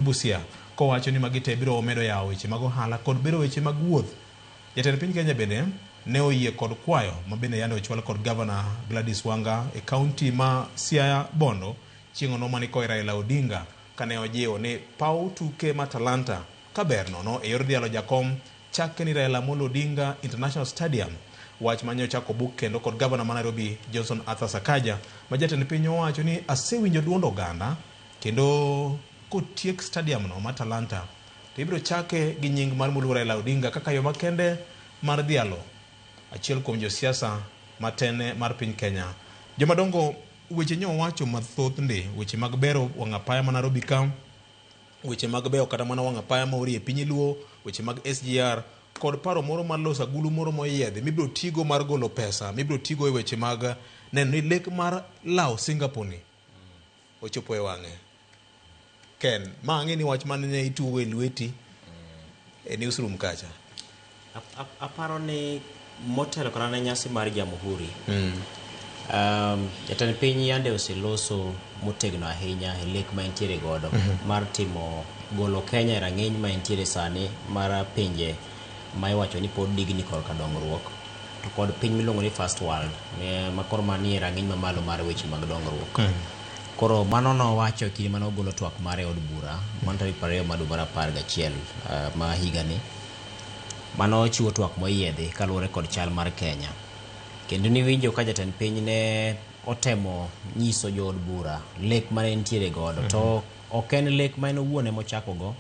Busia kowacho ni magi te biro medo yawo weche mag ohala kod bero weche mag wuoth. Jatend piny Kenya bende ne oyie kod kwayo ma bende yande ochwal kod Gavana Gladys Wanga e kaunti ma Siaya Bondo chieng'ono mane koe Raila Odinga kane ojiwo ni paw tuke ma Talanta kaber nono e yor dhialo jakom chake ni Raila Amolo Odinga International Stadium. Wach mane ochako buk kendo kod Gavana ma Nairobi Johnson Arthur Sakaja ma jatend piny owacho ni asewinjo duond oganda kendo kotiek stadium no ma Talanta to ibiro chake gi nying mar moluor Raila Odinga kaka yo makende mar dhialo achiel kuom josiasa matene mar piny Kenya. Jomadongo weche nyo wacho mathoth ndi weche mag bero wang' apaya ma Nairobi ka weche mag beyo kata mana wang' apaya ma orie piny Luo, weche mag SGR kod paro moro mar loso agulu moro moyiedhi mibiro tigo mar golo pesa mibiro tigo e weche mag neno ni lek mar lawo Singapore ni ochopo e wang'e. Ken, ma ang'e ni wach mane ne itugo e lweti e newsroom kacha. Aparo ni motelo kata ne nyasi mar Jamhuri, jatend piny yande oseloso motegno ahinya e lek ma entiere godo mar timo golo Kenya e rang'iny ma entiere sani mar pinje ma iwacho ni pod digni korka dongruok to kod piny miluongo ni first world ma koro manie rang'iny mamalo mar weche mag dongruok. Koro mano nowacho e kinde mane ogolo twak mare e od bura mano tarik 20 mar dwe mar 11 ma higani. Mano chiwo twak moyiedhi kaluwore kod chal mar Kenya. Kendo niwinjo ka jatend piny ne otemo nyiso jood bura lek mane entiere godo. To ok en lek ma en owuon ema ochako go.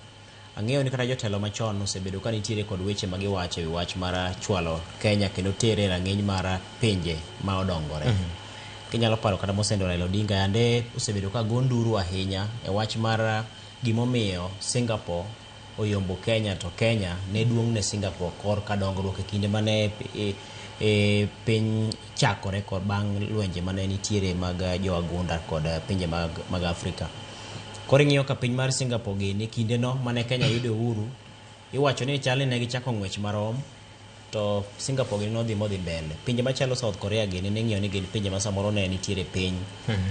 Ang'eyo ni kata jotelo machon osebedo ka nitiere kod weche ma giwacho e wi wach mar chwalo Kenya kendo tere e rang'iny mar pinje ma odongore. Kinyalo paro kata mosendo Raila Odinga yande osebedo ka go nduru ahinya e wach mar gimomiyo Singapore oyombo Kenya to Kenya ne duong' ne Singapore korka dongruok e kinde mane piny chakore kod bang' lwenje mane nitiere mag jowagunda kod pinje mag Afrika. Koro ing'iyo ka piny mar Singapore gini kindeno mane Kenya yudo uhuru iwacho ni chal ni ne gichako ng'wech marom to Singapore gini nodhi modhi mbele. Pinje machalo South Korea gini ning'iyo ni gin pinje ma samoro ne nitiere piny.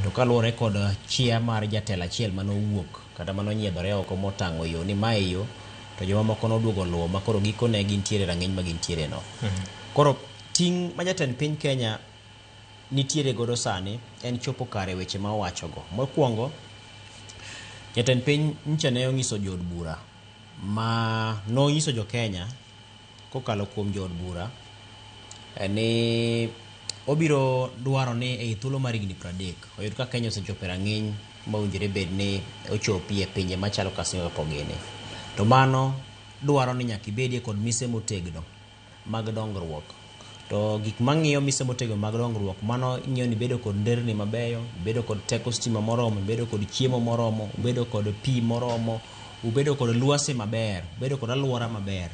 To kaluwore kod chia mar jatelo achiel mane owuok kata mane onyiedhore oko motang'o yo ni mae yo to jomamoko noduogo luwo ma koro gikone gintiere rang'iny ma gintiere no. Koro ting' ma jatend piny Kenya nitiere godo sani en chopo kare weche ma owachogo. Mokwongo, jatend piny ncha ne onyiso jood bura ma nonyiso jo Kenya kokalo kuom jood bura ni obiro dwaro ni ei thuolo mar higni 30 oyud ka Kenya osechopo e rang'iny mowinjore bed ni ochopi e pinje machalo ka Singapore gini. To mano dwaro ni nyaka ibedie kod mise motegno mag dongruok. To gik mang'iyo mise motegno mag dongruok, mano ing'iyo ni ibedo kod nderni mabeyo, ibedo kod teko stima moromo, ibedo kod chiemo moromo, ubedo kod pi moromo, ubedo kod lwasi maber, ubedo kod alwora maber.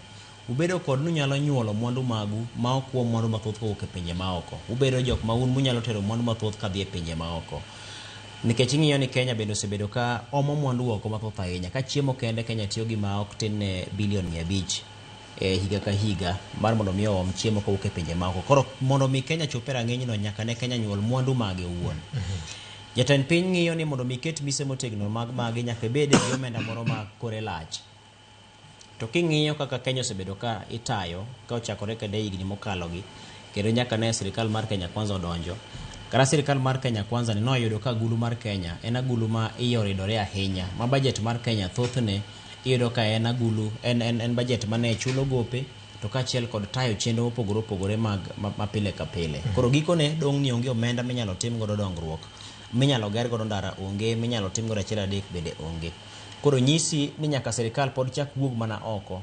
Ubedo kod nunyalo nyuolo mwandu magu ma ok kuom mwandu mathoth kowuok e pinje maoko. Ubedo jok ma un munyalo tero mwandu mathoth kadhi e pinje maoko. Nikech ing'iyo ni Kenya bende osebedo ka omo mwandu oko mathoth ahinya. Ka chiemo kende Kenya tiyo gi ma ok tin ne bilion 500 e higa ka higa mar mondo mi oom chiemo kowuok e pinje maoko. Koro mondo mi Kenya chop e rang'iny no nyaka ne Kenya nyuol mwandu mage owuon. Jatend piny ng'iyo ni mondo mi ket mise motegno mag magi nyaka ibede gi omenda moro ma kore lach. To king'iyo kaka Kenya osebedo ka itayo ka ochakore kode higni mokalo gi kendo nyaka ne sirikal mar Kenya Kwanza odonjo. Kata sirikal mar Kenya Kwanza ni noyudo ka agulu mar Kenya en agulu ma iye oridore ahinya ma budget mar Kenya thothne iyudo ka en agulu en budget mane chulo gope to kaachiel kod tayo chenro mopogore opogore mag ma pile ka pile. Koro gikone dong' ni onge omenda minyalo tim godo dongruok, minyalo ger godo ndara onge, minyalo tim godo achiel adek bende onge. Koro nyisi ni nyaka sirikal pod chak wuog mana oko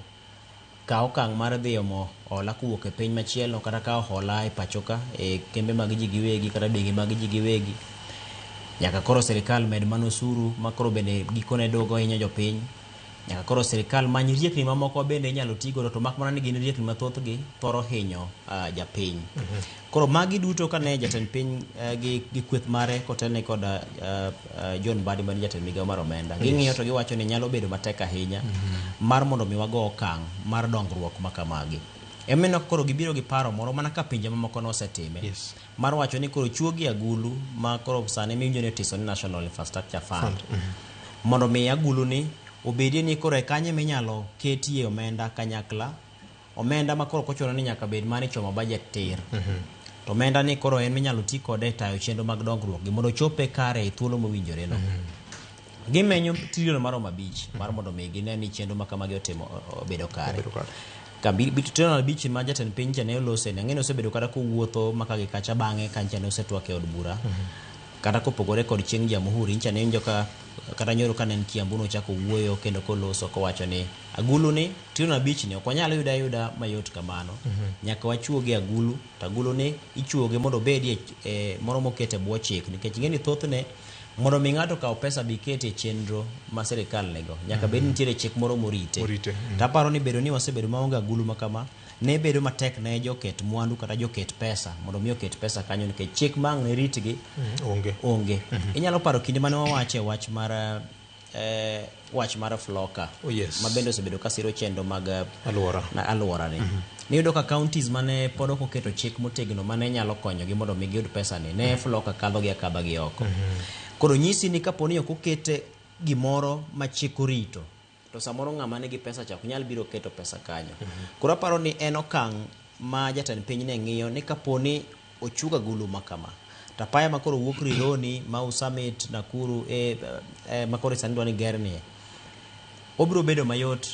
kaw okang' mar dhi omo hola kowuok e piny machielo kata kawo hola e pacho ka e kembe mag ji giwegi kata bengi mag ji giwegi. Nyaka koro sirikal med mana osuru ma koro bende gikone duogo hinyo jopiny. Nyaka koro sirikal many riekni mamoko bende inyalo ti godo to mak mana ni gin riekni ma thothgi thoro hinyo japiny. Koro magi duto kane jatend piny gi kweth mare kotelne kod John Mbadi mane jatend migawo mar omenda. Ging'iyo to giwacho ni nyalo bedo matek ahinya mar mondo mi wago okang' mar dongruok ma kamagi. Emomiyo koro gibiro gi paro moro mana ka pinje mamoko nosetime. Mar wacho ni koro chuogi agulu ma koro sani miwinjo ni otiso ni National Infrastructure Fund. Mondo mi agulu ni Obedie ni koro e kanye minyalo ketie omenda kanyakla, omenda ma koro ok ochuno ni nyaka bed mana ichomo budget tir. To omenda ni koro en minyalo ti kode e tayo chenro mag dongruok gi mondo ochope kare e thuolo mowinjore no. Gimenyo trilion maromo 5 mar mondo mi gine ni chenro ma kamagi otimo obedo kare. Obedo kare. Ka trilion 5 ma jatend piny cha ne olose ni ang'e ni osebedo kata kowuotho maka gi kacha bang'e ka ncha ne osetwak e od bura. Kata kopogore kod chieng' Jamhuri ncha ne winjo ka kata nyoro ka ne en Kiambu nochako wuoyo kendo koloso kowacho ni agulu ni trilion 5 ni ok wanyal yude ayuda mayot kamano. Nyaka wachuoge agulu to agulu ni ichuoge mondo obedie moro moket e bwo chik nikech ing'e ni thothne mondo mi ng'ato kaw pesa bi kete e chenro ma sirikal nigo nyaka bed ni nitiere chik moro morite. Morite. To aparo ni bedo ni wasebedo maonge agulu ma kama ne bedo matek ne joket mwandu kata joket pesa mondo mi oket pesa kanyo nikech chik ma ang' ne ritgi Onge. onge. Inyalo paro kinde mane wawache wach mar wach mar Floka. Oh, yes. Ma bende osebedo ka siro chenro mag Alwora. na alwora ni. Niyudo ka counties mane pod ok oketo chik motegno mane nyalo konyogi mondo mi giyud pesa ni ne Floka kadho gi akadha gi oko. Koro nyisi ni kapo ni ok okete gimoro ma chik orito to samoro ng'ama nigi pesa cha ok nyal biro keto pesa kanyo. Koro aparo ni en okang' ma jatend piny ne ng'iyo ni kapo ni ochung agulu ma kama to apaya ma koro wuok Rironi, Mau Summit, Nakuru ma koro sani dwa ni gernie obiro bedo mayot.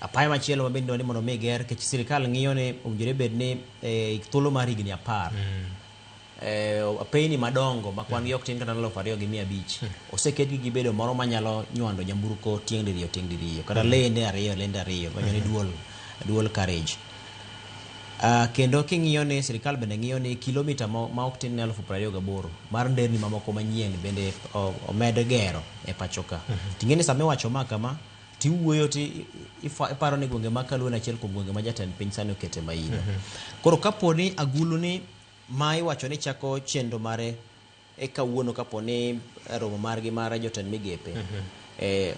Apaya machielo ma bende dwa ni mondo mi ger nikech sirikal ng'iyo ni owinjore bed ni thuolo mar higni 10 apeyni madongo ma kwan gi ok tin kata 2,500 oseketgi gibedo moro manyalo nywando nyamburko tieng' diriyo tieng' diriyo kata lende ariyo lende ariyo manyo ni dual carriage. Kendo king'iyo ni sirikal bende ng'iyo ni kilomita ma ok tin ne 28,000 mar nderni mamoko manyien bende omed gero e pacho ka. Ting'e ni sama iwacho ma kama tiwuoyo ti iparo ni gwenge ma Kaluo en achiel kuom gwenge ma jatend piny sani okete maino. Koro kapo ni agulu ni ma iwacho ni chako chenro mare e kawuono kapo ni romo margi mar jotend migepe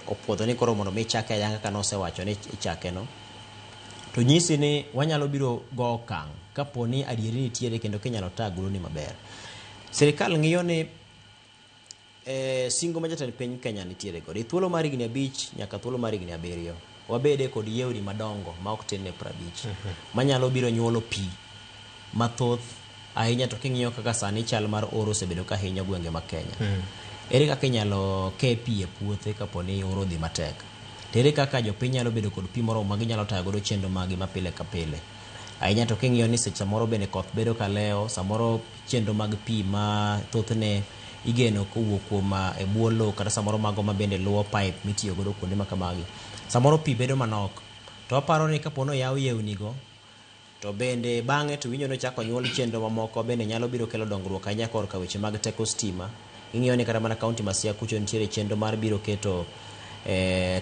opuodho ni koro mondo mi chake ayanga kaka nosewacho ni ichake no, to nyisi ni wanyalo biro go okang' kapo ni adieri nitiere kendo kinyalo ta agulu ni maber. Sirikal ng'iyo ni singo ma jatend piny Kenya nitiere godo e thuolo mar higni 5 nyaka thuolo mar higni 7 wabede kod yewni madongo ma ok tin ne 50 manyalo biro nyuolo pi mathoth ahinya to king'iyo kaka sani chal mar oro osebedo ka hinyo gwenge mag Kenya. Ere kaka inyalo ke pi e puothe kapo ni oro odhi matek? To ere kaka jopiny nyalo bedo kod pi moromo ma ginyalo tayo godo chenro maggi ma pile ka pile? Ahinya to king'iyo ni seche samoro bende koth bedo ka lewo, samoro chenro mag pi ma thothne igeno kowuok kuom e bwo lowo kata samoro mago ma bende luwo pipe mitiyo godo kuonde ma kamagi. Samoro pi bedo manok. To aparo ni kapo ni oyaw yewni go to bende bang'e to winjo ni ochako nyuol chenro mamoko bende nyalo biro kelo dongruok ahinya korka weche mag teko stima. Ing'iyo ni kata mana kaunti ma Siaya kucho nitiere chenro mar biro keto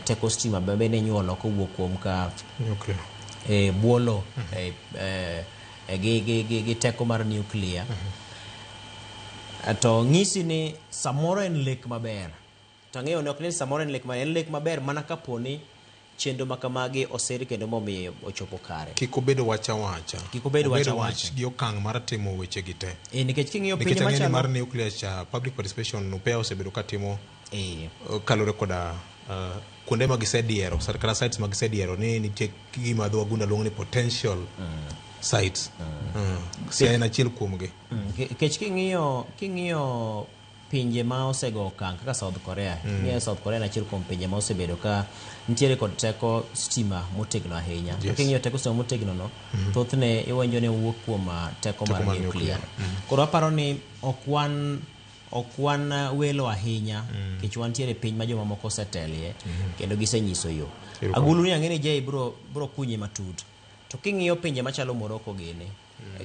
teko stima ma bende inyuolo kowuok kuom ka Nuclear. Bwo lowo gi teko mar nuclear. To ng'isi ni samoro en lek maber. To ang'eyo ni ok ni samoro en lek maber, en lek maber mana kapo ni chenro ma kamagi osir kendo momiyo ochopo kare. Kik obedo wach awacha. Kik obedo wach Obedo awacha. wach gi okang' mar timo weche gi te. Nikech king'iyo Nikech piny ang'eyo ni machalo mar nuclear cha public participation UPEA osebedo ka timo kaluwore koda kuonde ma gisediero, kata sites ma gisediero ni nitie gima dho wagunda luongo ni potential sites. Siaya en achiel kuomgi. Nikech king'iyo pinje ma osego okang' kaka South Korea. Ing'eyo South Korea en achiel kuom pinje ma osebedo ka nitiere kod teko stima motegno ahinya. To king'iyo teko stima motegno no, thothne iwinjo ni owuok kuom teko Teko mar mar nuclear. nuclear. Koro aparo ni ok wan welo ahinya, nikech wantiere piny ma jomamoko osetelie kendo gisenyiso yo. Erokamano. Agulu ni ang'e ni Jay bro kunye matut. To king'iyo pinje machalo Morocco gini,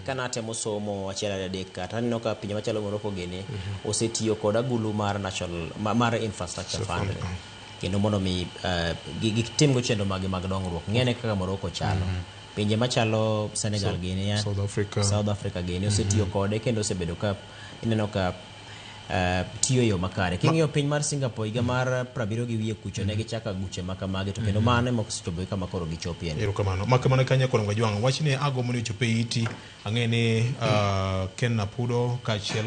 ka natemo somo achiel ariyo adek ka, to aneno ka pinje machalo Morocco gini osetiyo kod agulu mar national mar infrastructure fund ni. Kendo mondo mi gitimgo chenro maggi mag dongruok. Ng'e ane kaka Morocco chalo. Pinje machalo Senegal gini, ya, South Africa. South Africa gini osetiyo kode kendo osebedo ka ineno ka tiyo e yo makare. King'iyo piny mar Singapore higa mar 70 gi wiye kucho ne gichako aguche ma kamagi to kendo mano ema osechopo kama koro gichopie ni. Erokamano. Makamano kanyo kono Kajwang'. Wachni agombo ni ochope iti. Ang'e ni Ken Napudo kaachiel